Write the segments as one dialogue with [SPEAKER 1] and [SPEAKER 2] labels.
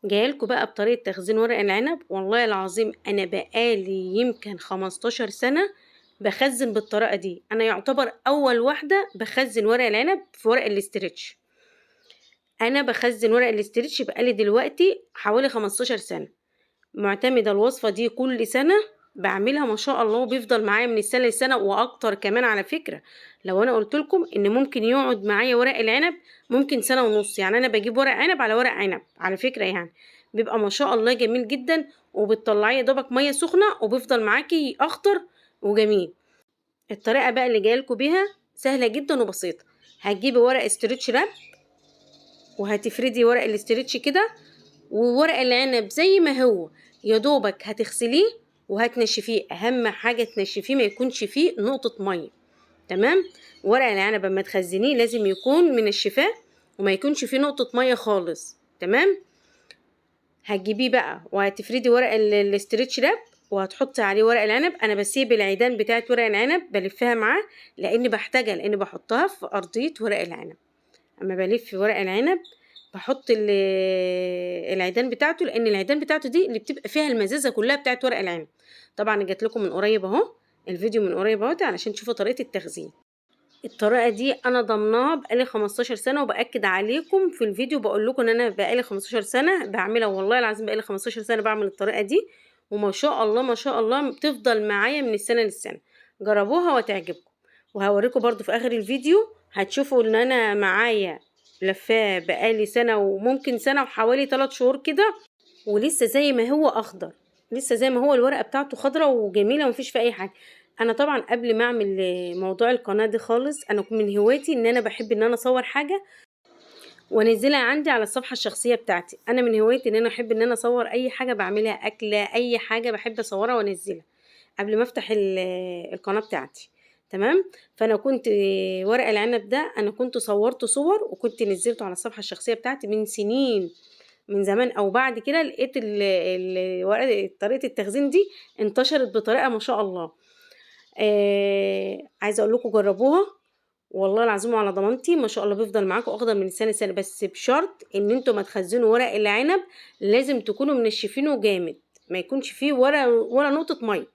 [SPEAKER 1] جاية بقى بطريقة تخزين ورق العنب. والله العظيم انا بقالي يمكن 15 سنة بخزن بالطريقة دي. انا يعتبر اول واحدة بخزن ورق العنب في ورق ال stretch. انا بخزن ورق ال stretch بقالي دلوقتي حوالي 15 سنة، معتمدة الوصفة دي كل سنة بعملها ما شاء الله، وبيفضل معايا من السنة للسنة واكتر كمان. على فكرة لو انا قلت لكم ان ممكن يقعد معايا ورق العنب ممكن سنة ونص، يعني انا بجيب ورق عنب على ورق عنب على فكرة، يعني بيبقى ما شاء الله جميل جدا، وبتطلعيه دوبك مية سخنة وبيفضل معاكي اخضر وجميل. الطريقة بقى اللي جاية لكم بيها سهلة جدا وبسيطة. هتجيبي ورق stretch wrap وهتفردي ورق ال stretch كده، وورق العنب زي ما هو يا دوبك هتغسليه وهتنشفيه. اهم حاجة تنشفيه ما يكونش فيه نقطة مية، تمام؟ ورق العنب اما تخزنيه لازم يكون منشفاه وما يكونش فيه نقطة مية خالص، تمام؟ هتجيبيه بقى وهتفردي ورق ال stretch wrap وهتحطي عليه ورق العنب. انا بسيب العيدان بتاعت ورق العنب بلفها معاه لان بحتاجها، لان بحطها في ارضية ورق العنب. اما بلف ورق العنب بحط العيدان بتاعته، لان العيدان بتاعته دي اللي بتبقى فيها المزازه كلها بتاعت ورق العنب. طبعا جات لكم من قريب اهو الفيديو من قريب اهوت علشان تشوفوا طريقه التخزين. الطريقة دي انا ضمناها بقالي 15 سنة، وباكد عليكم في الفيديو بقول لكم ان انا بقالي 15 سنة بعملها، والله العظيم بقالي 15 سنة بعمل الطريقة دي، وما شاء الله ما شاء الله بتفضل معايا من السنة للسنة. جربوها وتعجبكم، وهوريكم برضو في اخر الفيديو هتشوفوا ان انا معايا لفاه بقالي سنة وممكن سنة وحوالي 3 شهور كده، ولسه زي ما هو اخضر، لسه زي ما هو الورقة بتاعته خضرة وجميلة ومفيش فيها اي حاجة. انا طبعا قبل ما اعمل موضوع القناة دي خالص، انا من هوايتي ان انا بحب ان انا اصور حاجة وانزلها عندي على الصفحة الشخصية بتاعتي. انا من هوايتي ان انا احب ان انا اصور اي حاجة بعملها، اكله، اي حاجة بحب اصورها وانزلها قبل ما افتح القناة بتاعتي، تمام؟ فانا كنت ورق العنب ده انا كنت صورته صور وكنت نزلته على الصفحة الشخصية بتاعتي من سنين، من زمان. او بعد كده لقيت طريقه التخزين دي انتشرت بطريقة ما شاء الله. عايزه اقول لكم جربوها والله العظيم وعلى ضمانتي ما شاء الله بيفضل معاكم اخضر من سنة لسنه، بس بشرط ان انتوا ما تخزنوا ورق العنب لازم تكونوا منشفينه جامد، ما يكونش فيه ولا نقطة مية،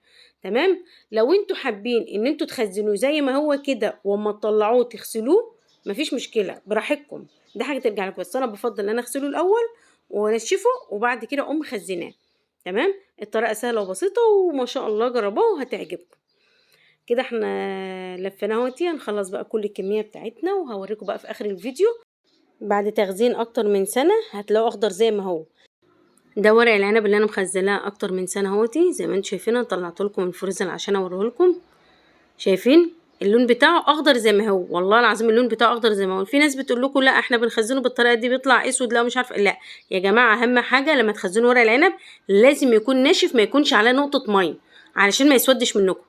[SPEAKER 1] تمام؟ لو انتوا حابين ان انتوا تخزنوه زي ما هو كده وما تطلعوه تغسلوه مفيش مشكلة، براحتكم، ده حاجة ترجع لكم، بس انا بفضل ان انا اغسله الاول وانشفه وبعد كده اقوم مخزناه، تمام؟ الطريقة سهلة وبسيطة وما شاء الله جربوها وهتعجبكم. كده احنا لفيناه اهوتي، هنخلص بقى كل الكمية بتاعتنا وهوريكم بقى في اخر الفيديو بعد تخزين اكتر من سنة هتلاقوه اخضر زي ما هو. ده ورق العنب اللي انا مخزناه اكتر من سنة اهوتي زي ما انتم شايفين، انا طلعت لكم من الفريزر عشان اوريه لكم. شايفين اللون بتاعه اخضر زي ما هو، والله العظيم اللون بتاعه اخضر زي ما هو. في ناس بتقول لكم لا احنا بنخزنه بالطريقة دي بيطلع اسود، لا مش عارفه. لا يا جماعة، اهم حاجة لما تخزنوا ورق العنب لازم يكون ناشف، ما يكونش عليه نقطة مية علشان ما يسودش منكم.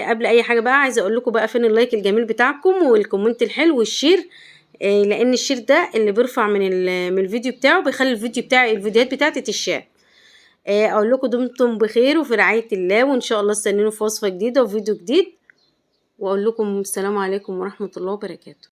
[SPEAKER 1] قبل اي حاجة بقى عايزه اقول لكم بقى فين ال like الجميل بتاعكم وال comment الحلو وال share، لان ال share ده اللي بيرفع من الفيديو بتاعه، بيخلي الفيديو بتاعي الفيديوهات بتاعتي تتشاف. اقول لكم دمتم بخير وفي رعاية الله، وان شاء الله استنوني في وصفه جديدة وفيديو جديد، واقول لكم السلام عليكم ورحمة الله وبركاته.